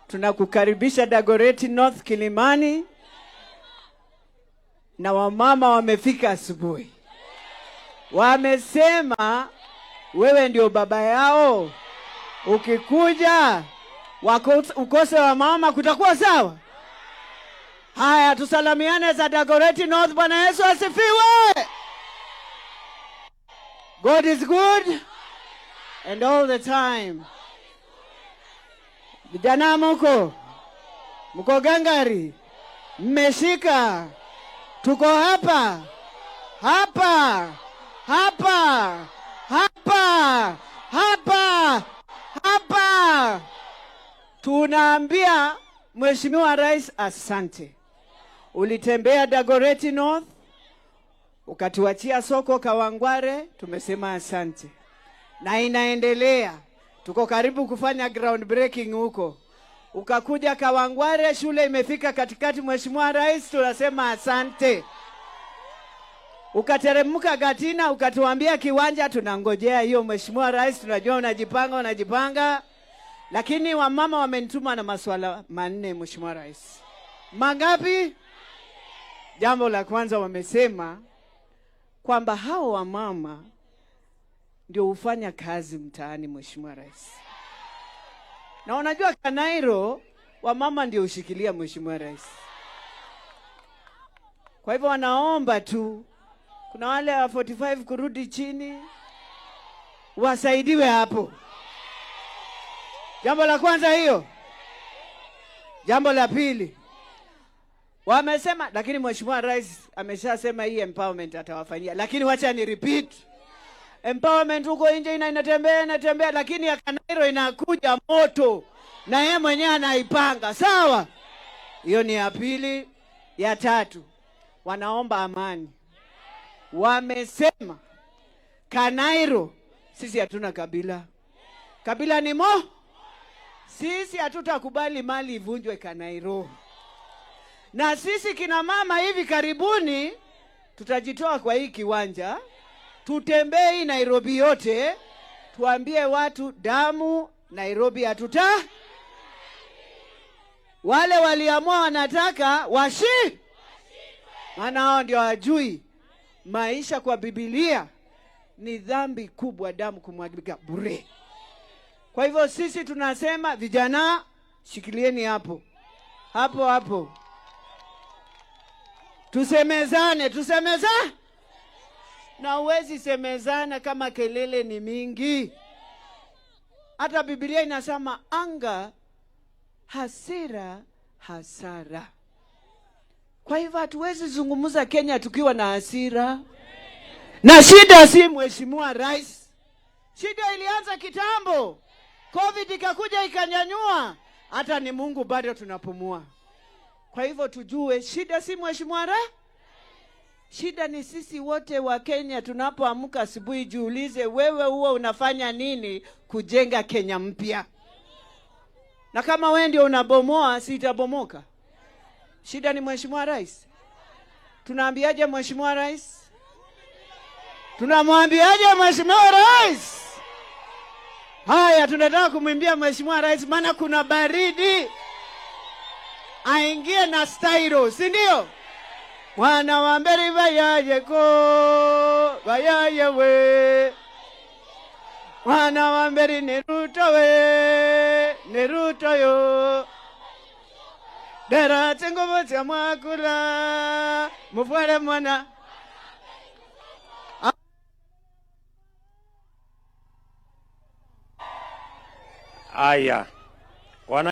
Tunakukaribisha Dagoretti North Kilimani, na wamama wamefika asubuhi, wamesema wewe ndio baba yao, ukikuja ukose wamama kutakuwa sawa. Haya, tusalamiane za Dagoretti North. Bwana Yesu asifiwe. God is good and all the time. Vijana mko mko gangari, mmeshika, tuko hapa hapa hapa hapa hapa hapa. Tunaambia Mheshimiwa Rais asante. Ulitembea Dagoretti North ukatuachia soko Kawangware, tumesema asante, na inaendelea. Tuko karibu kufanya ground breaking huko. Ukakuja Kawangware, shule imefika katikati, Mheshimiwa Rais, tunasema asante. Ukateremka Gatina ukatuambia kiwanja, tunangojea hiyo Mheshimiwa Rais, tunajua unajipanga, unajipanga. Lakini wamama wamenituma na maswala manne, Mheshimiwa Rais. Mangapi? Jambo la kwanza wamesema kwamba hao wamama ndio hufanya kazi mtaani, Mheshimiwa Rais. Na unajua Kanairo wamama ndio hushikilia, Mheshimiwa Rais. Kwa hivyo wanaomba tu, kuna wale wa 45 kurudi chini wasaidiwe hapo. Jambo la kwanza hiyo. Jambo la pili wamesema, lakini Mheshimiwa Rais ameshasema hii empowerment atawafanyia, lakini wacha ni repeat. Empowerment huko nje inatembea inatembea, lakini ya Kanairo inakuja moto na yeye mwenyewe anaipanga. Sawa, hiyo ni ya pili. Ya tatu wanaomba amani. Wamesema Kanairo sisi hatuna kabila, kabila ni mo, sisi hatutakubali mali ivunjwe Kanairo. Na sisi kina mama hivi karibuni tutajitoa kwa hii kiwanja, tutembee hii Nairobi yote, tuambie watu damu Nairobi hatuta. Wale waliamua wanataka washi, maana hao ndio hawajui maisha kwa Biblia ni dhambi kubwa, damu kumwagika bure. Kwa hivyo sisi tunasema vijana, shikilieni hapo hapo hapo, tusemezane, tusemeza na huwezi semezana kama kelele ni mingi. Hata Biblia inasema anga, hasira, hasara. Kwa hivyo hatuwezi zungumza Kenya tukiwa na hasira. Na shida si Mheshimiwa Rais, shida ilianza kitambo, Covid ikakuja ikanyanyua, hata ni Mungu bado tunapumua. Kwa hivyo tujue shida si Mheshimiwa Rais, shida ni sisi wote wa Kenya. Tunapoamka asubuhi, jiulize wewe huwa unafanya nini kujenga Kenya mpya? Na kama wewe ndio unabomoa, si itabomoka? Shida ni Mheshimiwa Rais. Tunaambiaje Mheshimiwa Rais? Tunamwambiaje Mheshimiwa Rais? Haya, tunataka kumwimbia Mheshimiwa Rais, maana kuna baridi, aingie na stailo, si ndio? Mwana wa mberi bayaye ko bayaye we, mwana wa mberi ni Ruto we, ni Ruto yo dera tsinguvu tsya mwakula mufwale mwana. Aya. Wana